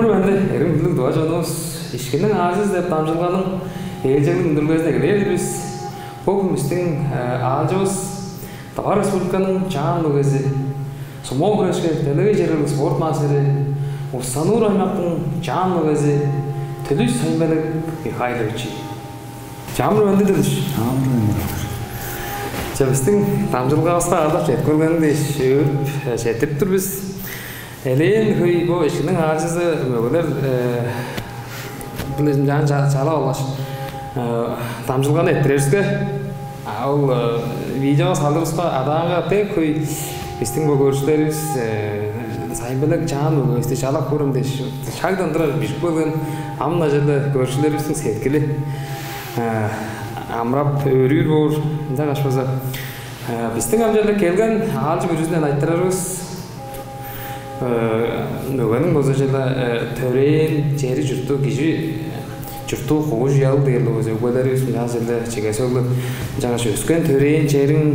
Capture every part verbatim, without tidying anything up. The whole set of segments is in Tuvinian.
Бир менде эргим хүндүлүг тыва чонувус, «Ишкинниң аалчызы» деп дамчыдылганың ээлчеглиг үндүрүлгезин эгелээр-дир бис. Бо хүн бистиң аалчывыс Тыва Республиканың чаан мөгези, сумо хүрешке делегей чергелиг спорт мастери, Усть-Сануур аймактың чаан мөгези Түлүш Сайын-Белек Михайлович. Чамдык, ындыг-дыр. Чамдык, ындыг-дыр. Че, бистиң дамчыдылгавыска аалдап чедип келгениң дээш, өөрүп четтирип тур бис. Элээн хөй бо «Ишкинниң аалчызы» мөгелер билезин чаан чалап алгаш, дамчыдылганы эрттирериске, а ол видео салырывыска адаанга дег хөй бистиң бо көрүкчүлеривис Сайын-Белек чаан мөгевисти чалап көрем дээш, шагдан турар бижип келген. Ам-на черле көрүкчүлеривистиң сеткили амырап өөрүүр боор. Ынчангаш база бистиң ам черле келген аалчы бүрүзүнден айтырарывыс, мөгениң болза черле төрээн чери, чурту, кижи чурту, кугуш, уялыг дээрлиг болза өгбелеривис, ынчангаш черле чиге сөглеп, ынчангаш өскен төрээн чериң,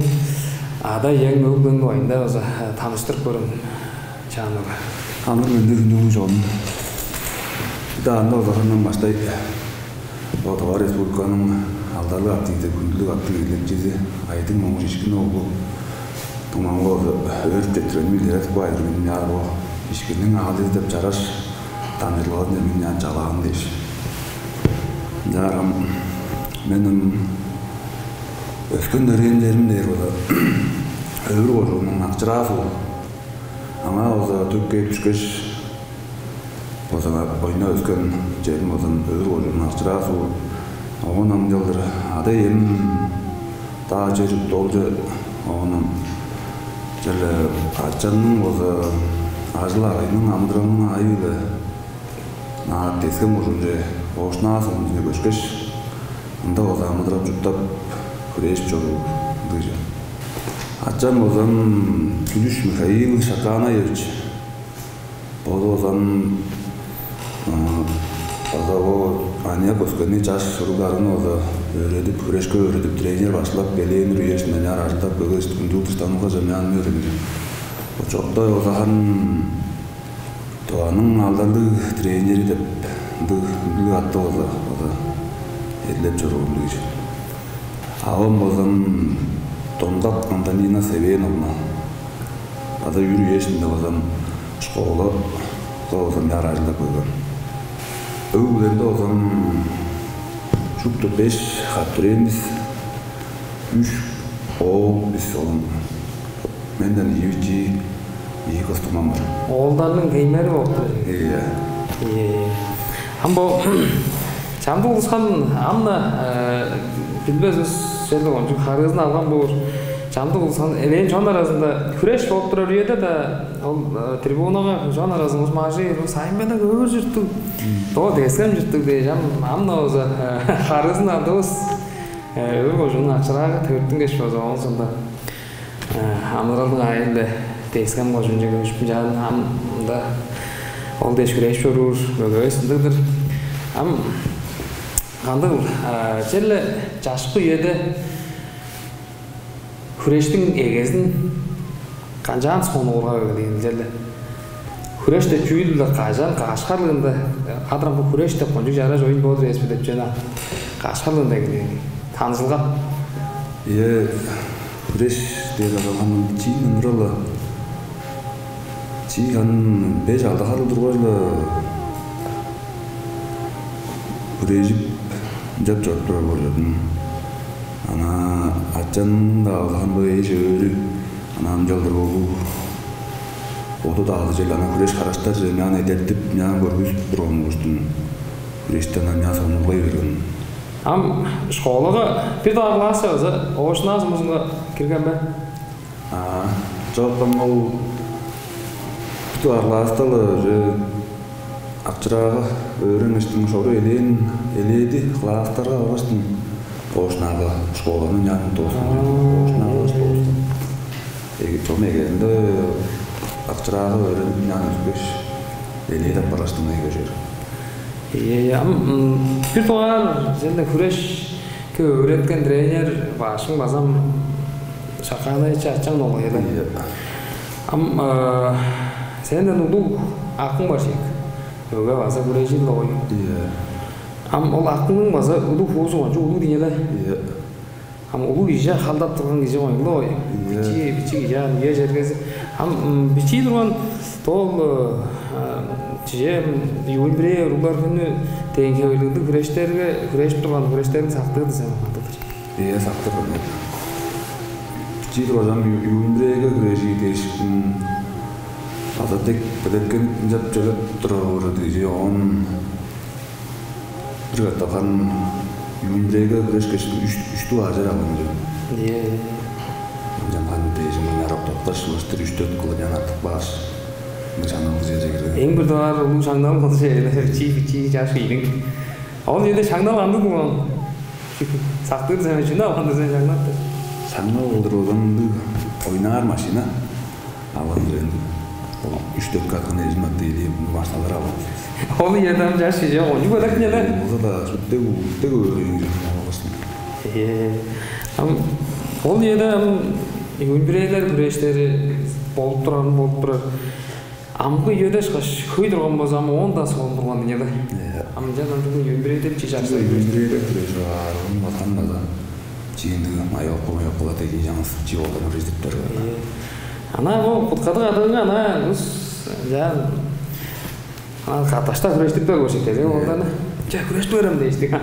ада-иең, өг-бүлең дугайында база таныштырып көрем. Чаан мөге. Амыр-менди, хүндүлүг чонум. Бир даанда озагандан баштай, бо Тыва Республиканың алдарлыг артизи, хүндүлүг аттыг эдилекчизи Айдың Монгуш Ишкин оглу дуңмамга база өөрүп четтиргеним илередип каайын. Мен ынчаар бо «Ишкинниң аалчызы» деп чараш дамчыдылгазынче мен ынчаар чалаан дээш. Ынчаарга мен ам өскен-төрээн черим дээр база Өвүр кожууннуң Акчыраа суур. Аңаа база дүк кээп дүшкеш, база ойнап өскен черим база Өвүр кожууннуң Акчыраа суур. Оон ам ынчалдыр ада-ием-даа чер чурттуг ол че, оон ам черле ачамның база ажыл-агыйының, амыдыралының аайы-биле ынаар Тес-Хем кожуунче, Ош-Наа сумузунче көшкеш, ында база амыдырап-чурттап, хүрежип чоруур ындыг чон. Ачам база Түлүш Михаил Шаканаевич, боду база база бо аныяк өскенни, чаш уругларны база өөредип, хүрешке өөредип, тренер башкылап келген үе-ле, ынчаар ажылдап келгеш, хүндүлүг дыштанылгаже мынчаар өөредип. Бо чокта база Тываның алдарлыг тренери деп ындыг хүндүлүг атты база, база эдилеп чоруур ындыг кижи. Авам база Донгак Антонина Севеновна. База үр үе иштинде база школага база мынчаар ажылдап келген. Өг-бүлемде база шупту беш хат-төрээн бис, үш оол бис, оон менден ийи бичии, ийи кыс дуңмам бар. Оолдарның теймери болуп турар. Ийе. Ийе, ийе. Ам бо чамдык улус ам-на, ам-на билбес улус черле кончуг харыызын алган боор. Чамдык улус ам элээн чон аразында хүреш болуп турар үеде-даа, ол трибунага чон аразынга улус мажый: «Сайын-Белек Өвүр чурттуг, доо Тес-Хем чурттуг» дээш, ам, ам-на болза харыызын алдывыс. Өвүр кожууннуң Акчыраага төрүттүнгеш, болза оон соонда амыдыралдың аайы-биле Тес-Хем кожуунче көжүп, ынчан ам мында ол дээш хүрежип чоруур мөгевис ындыг-дыр. Ам кандыгыл, черле чашкы үеде хүрештиң эгезин канчаар сонуургап эгелээн, черле хүреш деп чүүл-биле кажан, каш харлыында, адырам, бо хүреш деп кончуг чараш оюн боор эвес бе деп чүвени каш харлыында эгелээн, таныжылган? Ийе, хүреш дээр адаламның чиин ындырала. Чии харын беш-алды харлыг тургаш-ла хүрежип, ынчап чоруп турар боор чордум. Ана ачамның-даа улахан бо эш-өөрү, ана ам чалдыр оглу, боду-даа алды чел, ана хүреш караштарже мынчаар эдертип, мынчаар көргүзүп турган болуштуң, хүрешти ана мынчаар сонуургай берген. Ам школага бир дугаар классче база Ош-Наа сумузунга кирген бе? А, чок, ам ол бир дугаар класста-ла уже Акчыраага өөренгештиң, шору элээн, элээди класстарга баргаштың Ош-Наага школаны мынчаар дооскан. Ош-Наага баргаш дооскан. Эги, чон эгезинде Акчыраага өөренип, мынчаар өскеш, элээди апаргаштың эге чер. Ийе, ийе. Ам бир дугаар черле хүрешке өөреткен тренер башкың база ам Шаканаевич ачаң болгай-ла. Ийе. Ам сенден улуг акың бар чек. Мөге база хүрежир-ле ой. Ийе. Ам ол акыңның база улуг хуузу кончуг улуг дийин але. Ийе. Ам улуг кижи халдап турган кижи коюн-ла ой. Ийе. Бичии, бичии кижи ам үе чергези. Ам, м, бичии турган ол, э, чижээ, м, июнь бирээ, уруглар хүнү дээн хевирлиг хүрештерге, хүрежип турган хүрештерин сактыр-дыр сен, кандыг-дыр? Ээ, сактыр мен. Бичии тургаш ам ю-, июнь бирээге хүрежир дээш, м, база дег белеткенип, ынчап чедип турар ужурлуг кижи. Оон бир катап харын июнь бирээге хүрешкеш, үш, үштү ажыр алган ужурлуг. Ээ. Ынчан харын дээш, мынчаар октаткаш, мыштыр үш-дөрт кылы чанартып кааш, мынча шаңналдыг черже кирген. Эң бир дугаар улуг шаңнал болчу, ээ, бичии, бичии чаш ийин. Ол черде шаңнал кандыг болган? Сактыр сен, чүнү алган-дыр сен шаңналды? Шаңнал кылдыр болган ындыг ойнаар машина алган-дыр мен. Ол үш-дөрт каткан эжим аттыг или башкалар алган. Ол үеде ам чаш кижи кончуг белек-не. Болза-даа шупту, шупту өөрүнчү алган. Ээ, ам ол үеде ам июнь бирээлер хүрештери болуп турарын болуп турар. Амгы үеде ышкаш хөй турган болза, ам оон-даа солун турган ийин але. Э. Ам ынчан ам чүгле июнь бирээде чижээ. Чүгле июнь бирээде хүрежип аар, оон база ам база чииндиг майоокку, майооккула деги чаңгыс чип олар хүрежип турар. Э. Ана бо куткадыг адыгыңга ана улус, я, ана каташтап хүрештип бер көршү эккелген. Э. Оларны, «Че, хүрештип берем» дээштиң. Э.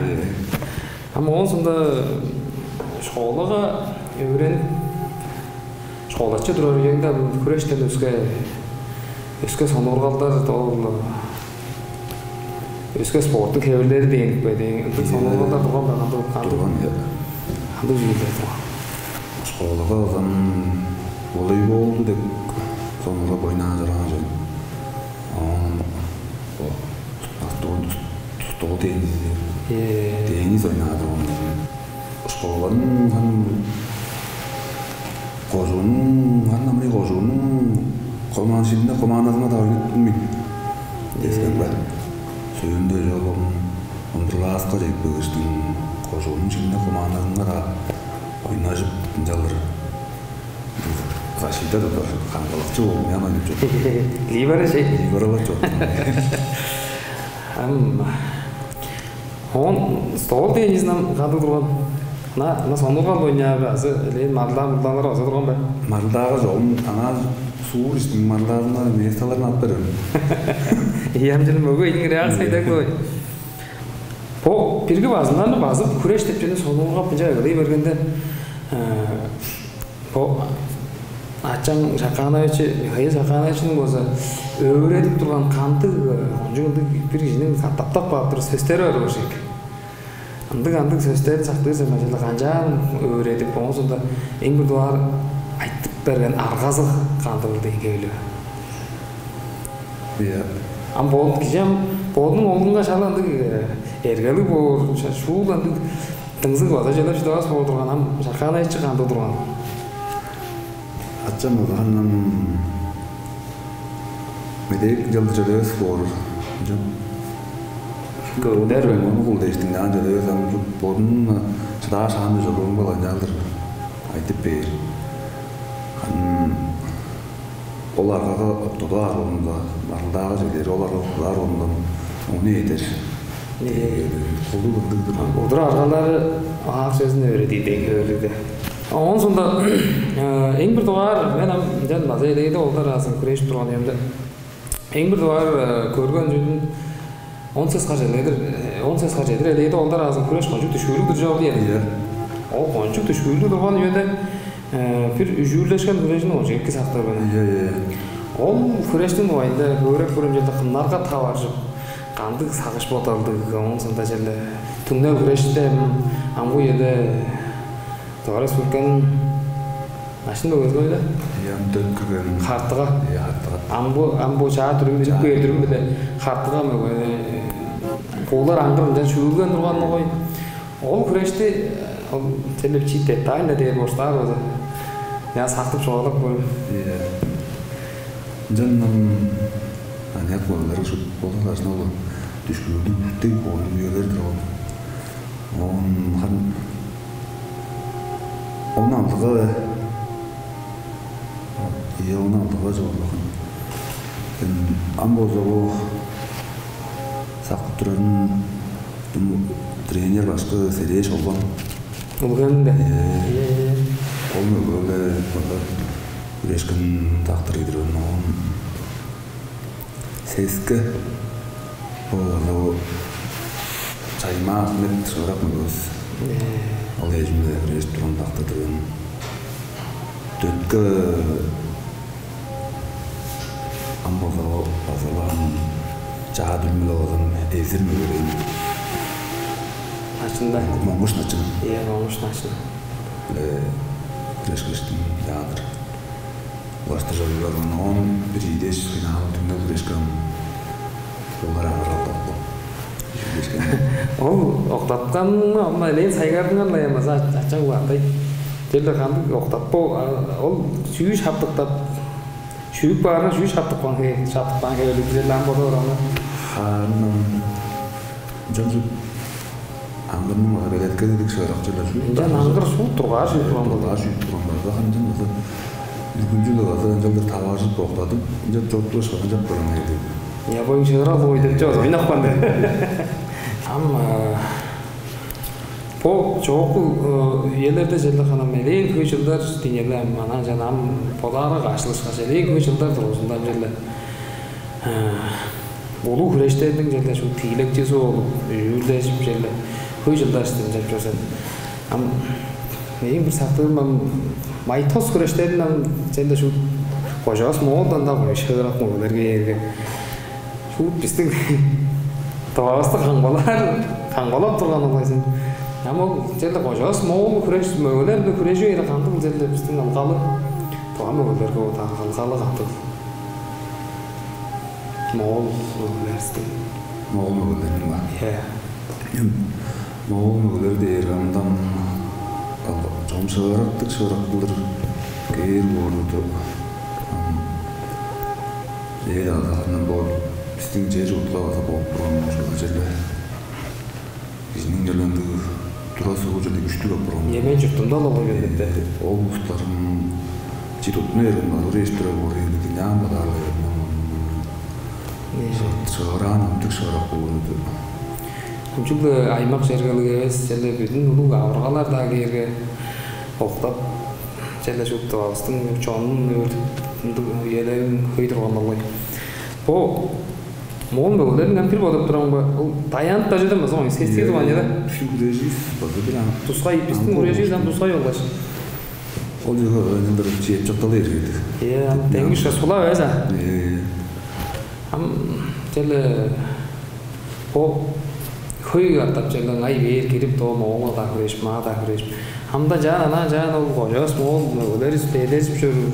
Ам оон соонда школага өөренип, школачы турар үеңде ам хүрештен өске, өске сонуургалдар, ол өске спорттуг хевирлери дээн ийик бе, дээн, ындыг, ийе, сонуургалдар турган бе, кандыг, кандыг? Турган, ийе. Кандыг чүүлдер турган? Школага алган волейболду дег сонуургап ойнаан чораан чүве. Оон бо стол, стол тенниси, э, теннис ойнаар турган. Школаның харын кожууннуң, харын амырый кожууннуң коман-, шилине командазынга-даа ойнаттым мен. Дескен бе? Сөөлүнде чогум он бир класска чедип келгештиң, кожууннуң шилине командазынга-даа ойнажып, ынчалдыр защита турар, камгалакчы болуп, мен ойнап чордум. Либеро чей. Либеролар чордум. Ам, оон стол теннизинен кандыг турган? Ына, ына сонуургал ойнаар бе, азы элээн маргылдаа-мургулдаалар база турган бе? Маргылдаага чогум, ана суур иштиң маргылдаазынга местоларын ап берем. Ийе, ам чүнү мөге ийин, реакция дег бой. Бо бирги базындан базып, хүреш деп чүвени сонуургап, ынча ыглый бергенде, э, бо ачаң Шаканович, Михаил Шакановичиниң болза өөредип турган кандыг, э, кончуг ындыг бир кижиниң катаптап каап турар сөстери бар болур ийик. Ындыг-ындыг сөстерин сактыр сен, ынчалза-даа канчаар өөредип, оон соонда эң бир дугаар айтып берген аргазы кандыг-дыр дээн хевирлиг. Ийе. Ам бо кижи ам бодунуң оглунга шала ындыг, э, эргелиг боор, ша-, шуут ындыг дыңзыг база чүве-даа шыдавас боор турган, ам Шаканович кандыг турган? Ачам улахан ам медээк ынчалдыр чүве эвес боор. Ынчан көвүдер. Ону кыл дээштиң, ынчан чүве эвес, ам бодунуң шыдаар шааны чоруур болган ынчалдыр айтып бээр. Ам ол аргага октудуп аар болзумза, маргылдаага чедир, ол аргага октудуп аар болзумза, ону эдер. Ийе. Кулдуг ындыг-дыр. Удур аргалары аак сөзүн өөредир дээн хевирлиг-дир. Оон соонда, э, эң бир дугаар, мен ам ынчан база элээди оолдар аразынга хүрежип турган үемде, эң бир дугаар, э, көрген чүвем он сес хар чедир, э, он сес хар чедир элээди оолдар аразынга хүреш кончуг дүшкүүрлүг-дүр чоп ийин. Ийе. Ол кончуг дүшкүүрлүг турган үеде, э, бир үжүүрлешкен хүрежин кончуг эки сактыр мен. Ийе, ийе. Ол хүрештиң дугайында хөөреп көрем, черле кымнарга таваржып, кандыг сагыш-бодалдыг, оон соонда черле түңнел хүреште, м, амгы үеде Тыва Республиканың начын мөгези-ле. Ийе, ам дөп кирген. Хартыга. Ийе, Хартыга. Ам бо, ам бо чаа дүрүм, үнүп кээр дүрүм-биле Хартыга мөге, э, куулар аңгыр ынчан шүүлген турган болгай. Ол хүрешти, ол черле бичии детально дээр болза, база ынчан сактып чугаалап көрем. Ийе. Ынчан ам аныяк балалар шуут болур ажына ол дүшкүүрлүг, дег, оон үелер-дир ол. Оон харын он алдыга бе? Ийе, он алдыга чогулган. Ам болза бо Тактып турарын, тренер башкы Серээ Шолбан. Улуг-Хемниң бе? Ээ. Ийе, ийе. Ол мөге-биле база хүрешкен тактыр ийдир мен. Оон сеске ол база Чаймаа Ахмет, шыырак мөгевис. Ээ. Ол эжим-биле хүрежип турган тактыр мен. Дөртке ам болза база-ла ам чаа дүрүм-биле болза ам эзир мөгелээн. Начын бе? Монгуш Начын. Ийе, Монгуш Начын. Э, хүрешкештиң янзыр. Улаштыр чоруурлар. Оон бир ийдеш финал түңнел хүрешкен. Олар аңгыр октапкан. Ол октапканны ам элээн сайгардыңар-ла, ямазы ачаң угааптай. Черле кандыг октап бо, а, ол чүү шаптыктап, шүүп баарга, чүү шаптык каан хе-, шаптык каан хевелиг, черле ам бодап ораңар. Харын ам ынчалдыр аңгырның база белеткелдиг шыырак черле шүүп. Ынчан аңгыр шуут тургаар шүүп турган болду. Тургаар шүүп турган болду. Харын ынчан база үргүлчү-ле база ынчалдыр таваржып октадып, ынчан чоруптугаш, ынчап турган эди. Я, боюң шыырак бой деп чоос, ойнапкан де. Ам, э, бо чоокку, э, үелерде черле ханам элээн хөй чылдар дийин-не, ам анаа ынчан ам бодаарга каштылышкаш, элээн хөй чылдар дургузунда ам черле, э, улуг хүрештерниң черле шуут тиилекчизи болуп, үүрлежип, черле хөй чылдар иштинче чорзун. Ам мээң бир сактыырым ам май тос хүрештерин ам черле шуут кожавыс Моолдан-даа хөй шыырак мөгелер кээрге, шуут бистиң Тывавысты камгалаар, камгалап турган улайзын. Ам ол черле кожавыс Моол хүреш, мөгелер-биле хүрежип бээрге, кандыг черле бистиң ылгалы, Тыва мөгелерге бодаан ылгалы кандыг? Моол мөгелеривистиң. Моол мөгелериниң бе? Ийе. Эм, моол мөгелер дээрге мындан ал-, чогум шыырактыг, шыырак кылдыр кээр боор-дур. Ам, ээ, алдарынан бо бистиң чер-чуртка база болуп турган ужурлуг черле. Кижиниң черле ындыг тура-сывы черле күштүг апарган. Эмен чуртунда-ла болгай берген-дир. Э, ол улустарның чидиттине берген, ыры эшип турар боор ийик, ынчаар бодаар-ла берген. Э. Шы-, шыгыраан амдык шыырак болур-дур. Ынчалдыр аймак-чергелиг эвес, черле бүдүн улуг аваргалар-даа кээрге, октап, черле шупту алыстың чонун өөртүп, ындыг үелериң хөй турган болгай. Бо моон мөгелерин ам бир бодап турарымга, ол Даян-даа чүве-дир база, оон сестии. Ийе, тываан, ийе. Бистиң хүреживис база бир ам. Тускай, бистиң ам хүреживис ам тускай болгаш. Ол чүве ынчалдыр чиеп чокталы эргеди. Ийе, ам деңги шуга сула эвес, а? Ийе, ийе. Ам черле бо хөй катап черле ыңай бээр кирип, доо моон-даа хүрежип, маа-даа хүрежип. Ам-даа чаа, анаа чаа ол кожавыс моон мөгелеривис эдержип чоруур,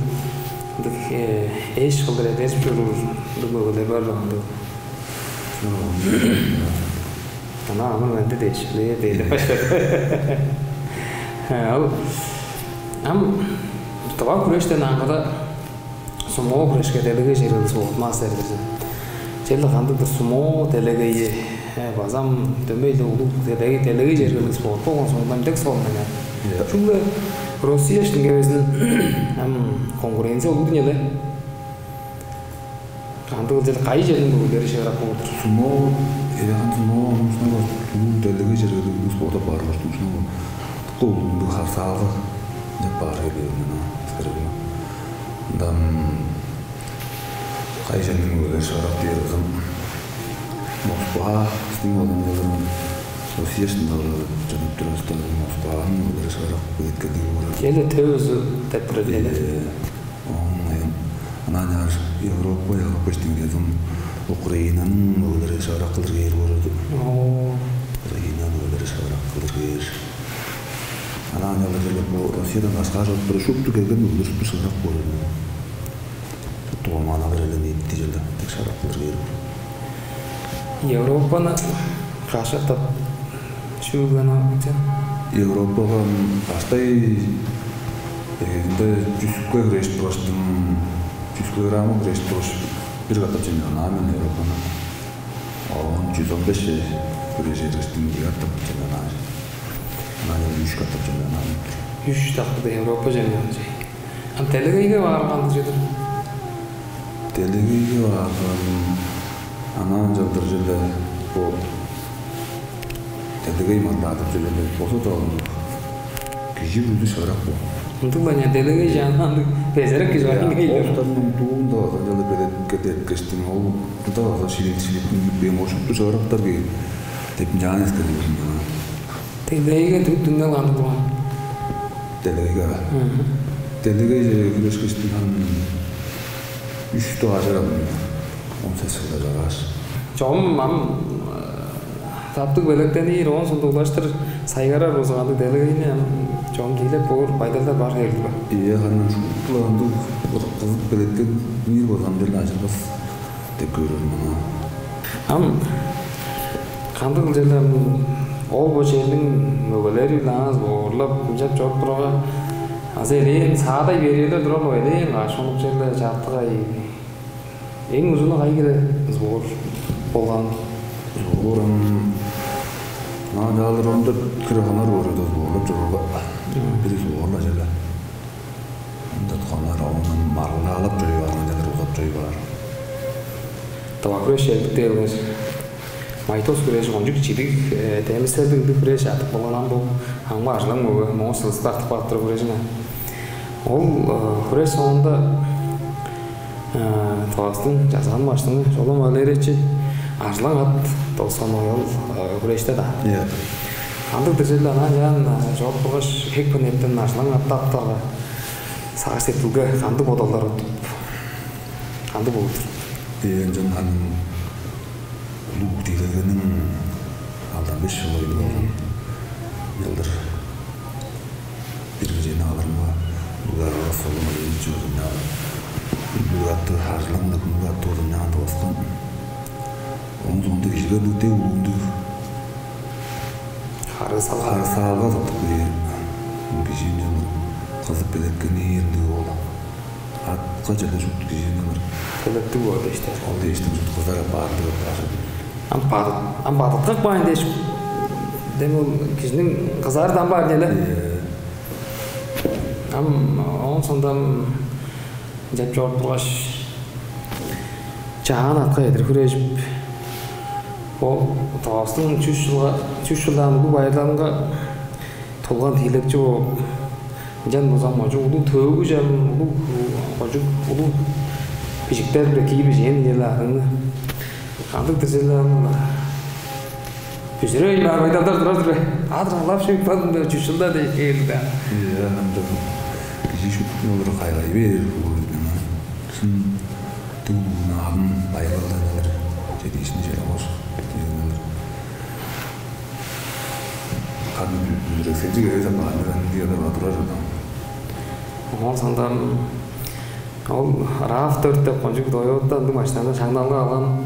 ындыг, э, эш кылдыр эдержип чоруур ындыг мөгелер бар бе, ындыг? Анаа ам ындыг дээш, бе, дээди баштап. Э, ол ам тыва хүрештен аңгыда сумо хүрешке делегей чергелиг спорт мастери-дир сен. Черле кандыг-дыр сумо делегейи, э, база ам дөмей-ле улуг делегей, делегей чергелиг спорт болган соонда, ам дег соонда. Ийе. Чүгле Россия иштинге безин ам конкуренция улуг-дур ийин але. Кандыг-дыр, кайы черниң мөгелери шыырак болур-дур? Сумо, эвеян сумо, оон соонда улуг делегей чергелиг улус бодап баар болзун, сумо. Дыка улуг ындыг харсаалга деп баар хевээр-дир, эскерип. Ындан кайы черниң мөгелери шыырак дээр болза, Москва, бистиң ол ынчалдыр Россия иштинде чыдып турар улустарның Москваның мөгелери шыырак белеткелдиг боор. Черле төп өзү деп турар, ийе. Э, оон аян анаа ынчаар Европа, Европа иштинге дезем, Украинаның мөгелери шыырак кылдыр кээр боор-дур. Оо. Украинаның мөгелери шыырак кылдыр кээр. Анаа ынчалдыр черле бо Россиядан башкаа чоруп турар шупту келген мөгелер шупту шыырак боор-дур. Шупту омааннар эле ниити черле дег шыырак кылдыр кээр боор. Европаны каш катап шүүлген, а, сен? Европага, м, баштай эгезинде чүскү хүрежип тургаштың, чүс килограммга хүрежип тургаш, бир катап чемпионнаан мен Европаны. Оон чүс он бешче хүрежип эргештиң, ийи катап чемпионнаан. Анаа үш катап чемпионнаан. Үш такыр Европа чемпиону чей. Ам делегейге баарга кандыг чүве-дир? Делегейге баарга, ам, Анаа ынчалдыр чүве бо делегей мандаа деп чүве болза-даа, кижи бүрүзү шыырак бо. Ындыг-ла, ынчан делегей чаан ындыг безерек кижи бар. Ийе, ийин. Оолдарның дуунда база ынчалдыр белеткеде эрткештиң, ол ында база шилип-шилип үнүп бээр, ошупту шыырактар кээр деп ынчаан эскерип турдум. Делегейге дү-, дүңнел кандыг турган? Делегейге. Мгм. Делегейже хүрешкештиң хан үш дугаар ажырам. Он сес чылда чорааш. Чогум ам, э, таптыг белеткенир, оон соонда улаштыр сайгарар болза, ындыг делегейни ам чогум тиилеп боор байдалдар бар хевирлиг бе? Ийе, ханнан шуут-ла ындыг кызып белеткенир болза, ам черле ажырбас деп көрүрүм аны. Ам кандыг кылчалам, ол бо черниң мөгелери-биле аңаа сборлап, ынчап чоруп турарга, азы элээн саадай бээр үелер турар бе, элээн каш хонук черле, чартык ай, эң узуну кайы хире сбор болган? Сбор ам, ынчалдыр он дөрт хире хонар боор эди сборлап чоруур. Мгм. Бир сбор-ла черле. Ында туканар, оон маргылдаалап чоруй баар, ынчалдыр узап чоруй баар. Тыва хүреш черликтээлиңер. Май тос хүрежи кончуг чидиг, э, демиселдиг ындыг хүреш артып калган ам бо, ам бо Аржылаң мөге, моон сылдыстыр артып каап турар хүрежиң. Ол, э, хүреш соонда, э, Тывавыстың чазаан баштыңы Шолбан Валерьевич Аржылаң ат доскан ол, э, хүреште-даа. Ийе. Кандыг-дыр черле, анаа ынчаан, э, чоруп тургаш, хек-хенертен Аржылаң атты аптарга, сагыш-сеткилге кандыг бодалдар туттуп, кандыг болуп тур? Э, ынчан харын улуг тиилелгениң алдан беш чыл оюнга болган. Ынчалдыр бир кижини алырымга, улуг арга солун оюн чүвезин, улуг атты, Аржылаң деп улуг атты болза, ынчаан доскан. Оон соонда кижиге ындыг дег улуг, ындыг харыысалга, харыысалга тыптып кээр. Кижи ынчан кызып белеткенир ындыг ол. Атка чеде шупту кижи ынчан белеткештиг боор дээш-тир. Ол дээш-тир, шупту кызар апаар ындыг апаар. Ам бадыт-, ам бадыткак баайн дээш, дем ол кижиниң кызары-даа ам баар ийин але. Ийе. Ам оон соонда ам ынчап чоруп тургаш, чаан атка чедир хүрежип, ол Тывавыстың чүс чылга, чүс чылдаан улуг байырлалынга тулган тиилекчи бооп, ынчан болза ам кончуг улуг төөгү, ам улуг, кончуг улуг бижиктер-биле киир бижээн ийин але адыңны. Кандыг-дыр черле ам, бүзүревейн баар байдалдар турар-дыр бе? Адыр аңлап шип калдым бе, чүс чылда дээш кээрил-даа. Ийе, ындыг. Кижи шупту олар кайгай бээр, бо шын дуу наадым байырлалдар чедиишкинни чедип алгаш, кандыг бүзүрексенчиг эвес апаар, ындыг черлер турар чордум. Оон соонда ол рав дөрт деп кончуг Тойота ындыг машинаны шаңналга алган.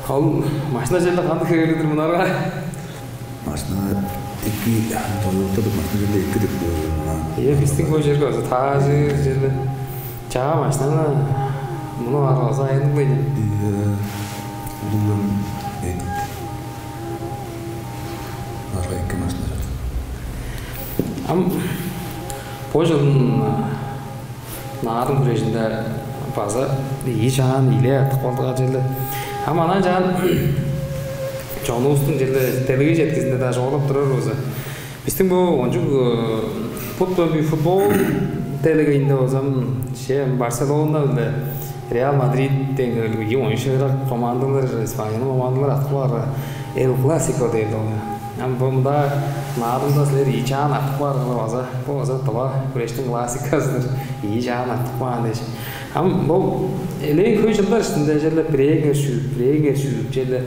Ол машина черле кандыг хевирлиг-дир мунарга? Машина эки, Тойота деп машина черле эки деп көрүңер. Ийе, бистиң бо черге база таажы черле чаа машинаны мунуп аарга база аянныг-ла ийин. Ийе, улуг эм эт. Мунарга эки машина чорду. Ам бо чылын Наадым хүрежинде база ийи чаан ийилээ артып калдыга черле. Ам анаа чаан чонувустуң черле делегей четкизинде-даа чугаалап турар болза, бистиң бо кончуг, э, футбол, футбол делегейинде болза, ам, че, Барселона биле Реал Мадрид дээн хевирлиг ийи кончуг шыырак командалар, Испанияның командалары артып каар, Эл Класико дээр ол. Ам бо мында Наадымда силер ийи чаан артып каарга база, бо база тыва хүрештиң классиказы-дыр, ийи чаан артып каан дээш. Ам бо элээн хөй чылдар иштинде черле бирээңер шүүп, бирээңер шүүп черле.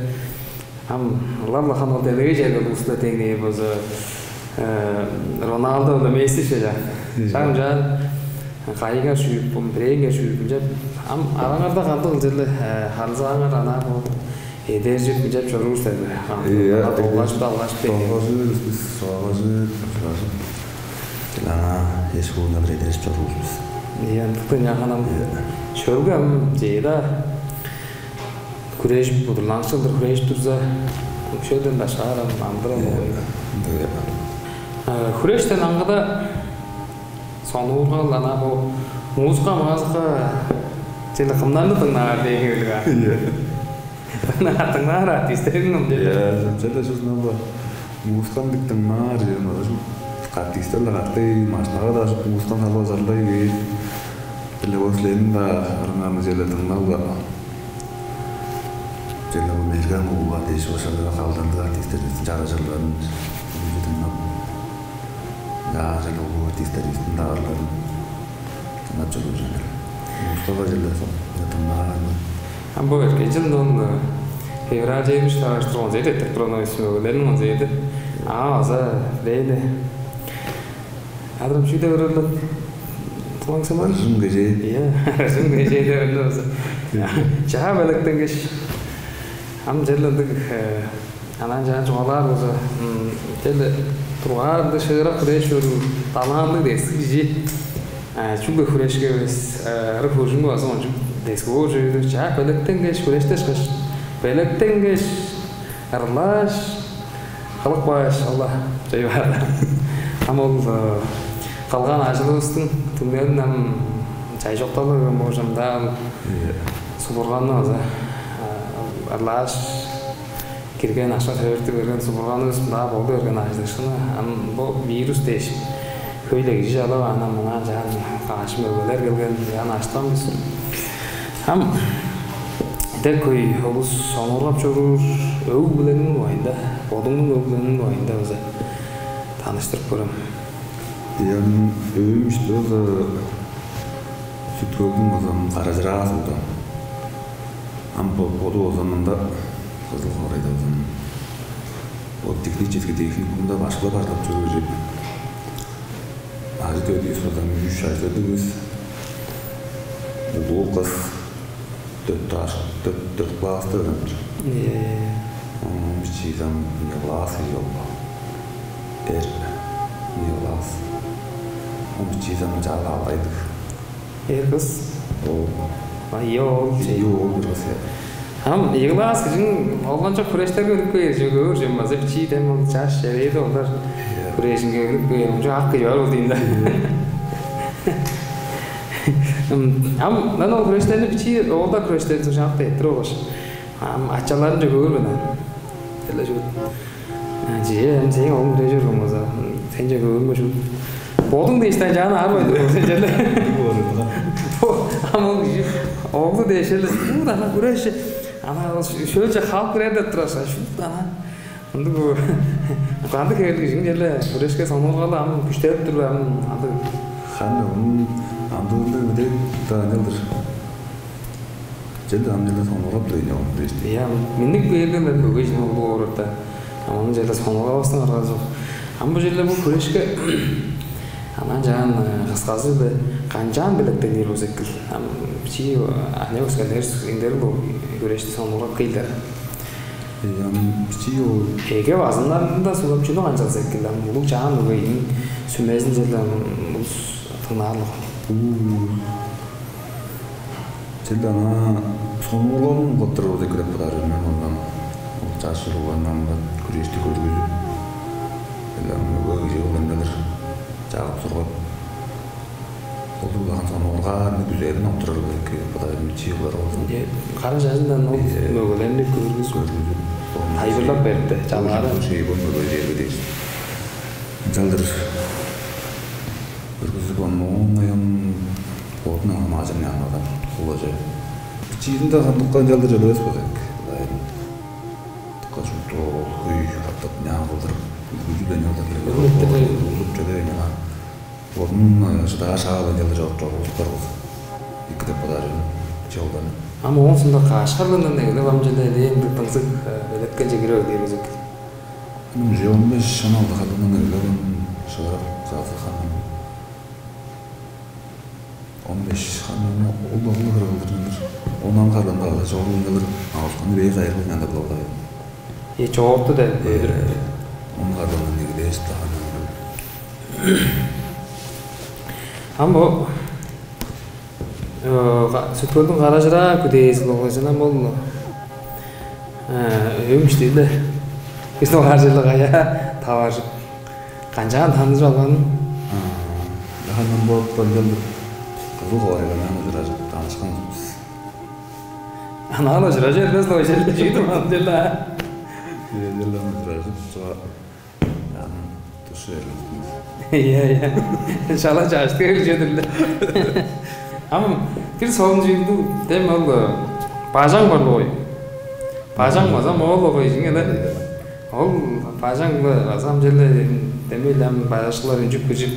Ам ылап-ла харын ол делегей черге улус-биле деңнээр болза, э, Роналду биле Месси-че, чаа. Мгм. Шак ынчаар кайыңар шүүп, бирээңер шүүп, ынчап. Ам араңарда кандыг кылдыр черле, э, харылзааңар анаа бо эдержип, ынчап чоруур силер бе? Ийе, ана долгажып, долгажып, долгажып бис, долгажып, долгажып. Аңаа эш-өөрүнге бир эдержип чоруур бис. Ийе, ындыктыр, ынчан харын ам. Ийе. Шөлге ам чеда хүрежип, удурланыкчы кылдыр хүрежип турза, шөлден башкаар ам амыдырал. Ийе, болгай. Ындыг, ийе. Э, хүрештен аңгыда сонуургал, анаа бо музыка, музыка, черле кымнарны дыңнаар дээн хевирлиг аа. Ийе. Дыңнаар артистериң ам деп. Черле чүзүнө ба музыканы дык дыңнаар, чүве база артистер-ле каттай машинага-даа музыканы салып азарлай бээр. Черле бо силерниң-даа ырыңарны черле дыңнап-ла, черле бо Мерган угуга дээш башка-ла калдандыг артистеривистиң чарыжырларын дыңнап, ынчаар черле улуг артистеривистиң-даа ырларын дыңнап чоруур чүве-дир. Музыкага черле дыңнаар. Ам бо эрткен чылын ол февраль чээрби үш таварыштыр концерт эрттирип турган, өсүм өгелерниң концерти. А база дээни адырам чүү деп өрөөлөп туган сен бар? Ыржым кежээ. Иә, ыржым кежээ деп өрөөлөп. Чаа белектенгеш, ам черле ындыг, анаа чаан чугаалаар болза, черле тургаар ындыг шыырак хүреш чоруур талантылыг дезиг кижи. Чүгле хүрешке эвес, ыры-хөгжүмге база кончуг дезиг боор чүве-дир. Чаа белектенгеш, хүрештешкеш, белектенгеш, ырлааш, кылып кааш, ол-ла чоруй баар. Ам ол кылган ажылывыстың түңнелин ам чай чокталып берген болчумда, ам субурганны база ырлааш, кирген акша-хевирти берген субурганывыс мында болду берген ажыдыышкыны. Ам бо вирус дээш, хөй-ле кижи чалап, анаа-мынаа чаан каш мөөгелер келген, чаан аштан бис. Ам дег хөй улус сонуургап чоруур өг-бүлениң дугайында, бодуңнуң өг-бүлениң дугайында база таныштырып көрем. Ам өөм ишти база Сүт-Хөлдүң база каражыраазы-дыр. Ам бо-, боду база мында Кызыл хоорайда база ол технический техникумда башкылап ажылдап чоруур. Ажы-төлүвүс база үш ажы-төлдүг бис. Улуу кыс дөрт класс, дөрт, дөрт класста өөренип тур. Оон бичии ам ийи класс, ийи ол. Эр ийи класс. Оон бичии ам чаа алдайдыг. Эр кыс. Оол. А, ийи оол. Ийи оол, бир кыс. Ам ийи класс кижиң олганчок хүрештерге үнүп кээр, чүге көөр чүвем база бичии дем ол чаш, чээрээди олар хүрежинге үнүп кээр, ончо ак кижи бар ол дейн да. Ам мен ол хүрештерни, бичии оолдар хүрештерин шак дептир болгаш, ам ачаларын чүге көөр мен ам. Эле чүгүт. Че, ам сээң оглуң хүрежир болган болза, сен чүге көөрүң бе чүгүт? Бодуң дээштиң чаан аарбайн тур сен черле. Ам ол кижи оглу дээш эле шуут ана хүреш, ана ол шөлче халып кирер деп турар шуут ана. Ындыг бо кандыг хевирлиг кижиң черле хүрешке сонуургалы ам күштелип тур бе, ам андыг? Ханы, ону андыылыг медээ-даа ынчалдыр. Черле ам черле сонуургап тур ийин ол хүрешти. Ийе, миннип кээрге мен мөге чүнү улуг орурда. Ам ону черле сонуургавастың аргазы чок. Ам бо черле бо хүрешке анаа чаан кысказы-биле канчаан белектенир болза эки-л? Ам бичии аныяк өскеннер эңдерик бо хүрешти сонуургап кээр-дир. Ам бичии ол эге базымнарында суглап чүнү канчалза эки-л? Ам улуг чаан мөгейниң сүмезин черле улус дыңнаарлыг. Улуу Черле анаа сонуургалын кылып турар болза эки деп бодаар мен. Оон ол чаш уругларны аңгы хүрешти көргүзүп, черле ам мөге кижи кылдыр ынчалдыр чагып-сургап, колдуу-ла ам сонуургааны күзээрин оттурар болза эки деп бодаар мен, чиилер болзун. Кара чажындан ол мөгелерни көргүзүп, көргүзүп, тайылбырлап берипти, чалгаары. Шейбон мөге дээрге дээш. Ынчалдыр көргүзүп, ам оон аян бодун аңгы маажын яңадан сулажы. Чиизинде кандыкка ынчалдыр чөлевес болза эки. Дыка шупту ол хөй катап няан кылдырып, үгүжүл ынчалдыр келген. Улуп чеде. Улуп чеде ынчалдыр. Бодун шыдаар шаап ынчалдыр чоруп чоргузуптар болза эки деп бодаар чүвем, чолдан. Ам оон соонда каш харлыындан эгелеп ам чеде элээн дыңзыг белеткелче кирип эгелээр болза эки. Уже он беш, он алты харлыындан эгелеп ам шыырак чазы ханнан. Он беш ханнан ол оглу кыргылдырдыр. Онан харлыында база чогулуңгалар авушканы бээр кайгыл канда кылып алгай. Е чоорту деп көйдүр. Он харлыындан эгелээш таганнан. Ам бо Сүт-Хөлдүң каражыраа күдээзи болгай сен ам ол. Өөм иштинде бистиң бар черле каяа таваржып, канчаан таныжып алганың? Даандан болуп ынчалдыр Кызыл хоорайга ынчан ужуражып таанышкан бис. Анаан ужуражы бербес-ле, ошол чүү турган черле, а? Черле ужуражып чыга. Ам туш эрликтиңиз. Ийе, ийе. Шала чаштык эл чедирле. Ам бир солун чүүлдү дем ол, э, бажаң бар болгой. Бажаң база моол болгой жиңе да. Ол бажаң-биле база ам черле демей-ле ам бажакчылар үнчүп киржип,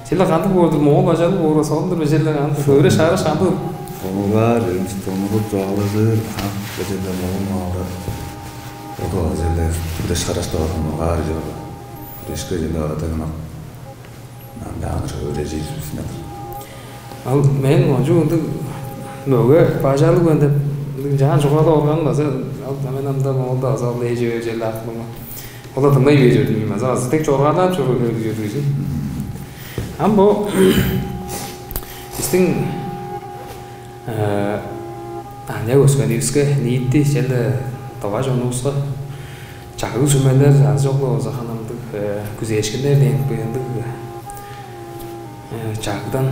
черле кандыг боор-дур, моол бажалыг боор, солун-дур бе, черле кандыг, көөрү шаарыш кандыг? Тонугаар, эмчи тонугуп чогалажыр, ам бежелде моол маалда. Оду база черле күреш карашта бар, тонугаар чыгыр. Күрешке черле арадаган ак. Ам чаан шыгы өрежир бисиннер. Ал мен кончуг ындыг мөге бажалыг мен деп ындыг чаан чугаалап орган база, ал мен анда моолда база ол эжи өжел акылыма. Ола тыңнай бээр чордум ийин база, азы дег чоргаарлаап чоруур хевирлиг чордуг ийин. Ам бо бистиң, э, аныяк өскенивиске, ниити черле тыва чонувуска чагыг-сүмелер азы чок-ла болза ханамдыг, э, күзээшкиннер дээн быяндыг, э, чагыгдан.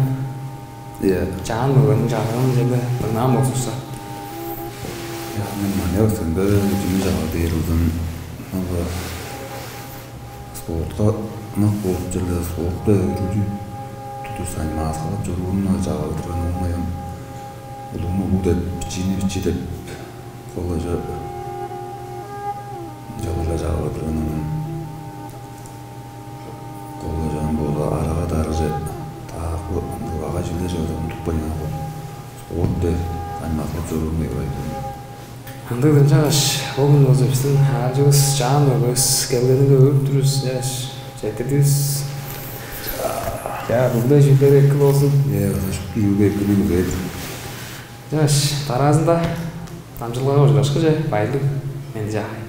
Ийе. Чаан мөгениң чагыгын черле дыңнаан болзувусса. Я, мен мане өскенде чүнү чагыг дээр узун, ынча спортка ынак болуп, черле спортта үрүлчү тудуш заниматься кылып чорууруна чагыг турган, оңмайым. Улугну улуг деп, бичиини бичии деп, колдажа чылгырлар чагып турган. Колдажаан болза арага-дарыже таакпы ындыг багай чүүлдер чыгар, унутпайн аңаа ол. Спорт деп заниматься кылып чоруур мегелей. Ындыг-дыр, ынчангаш бо хүн болза бистиң аалчывыс Чаан мөгевис келгениңге өөрүп тур бис, чааш, четтирдивис. Чаа, бүгү-ле чүүлдер эки болзун. Э, шупту чүүлге экини күзээр. Чааш, дараазында дамчыдылгага ужурашкыже, байырлыг, менди-чаа.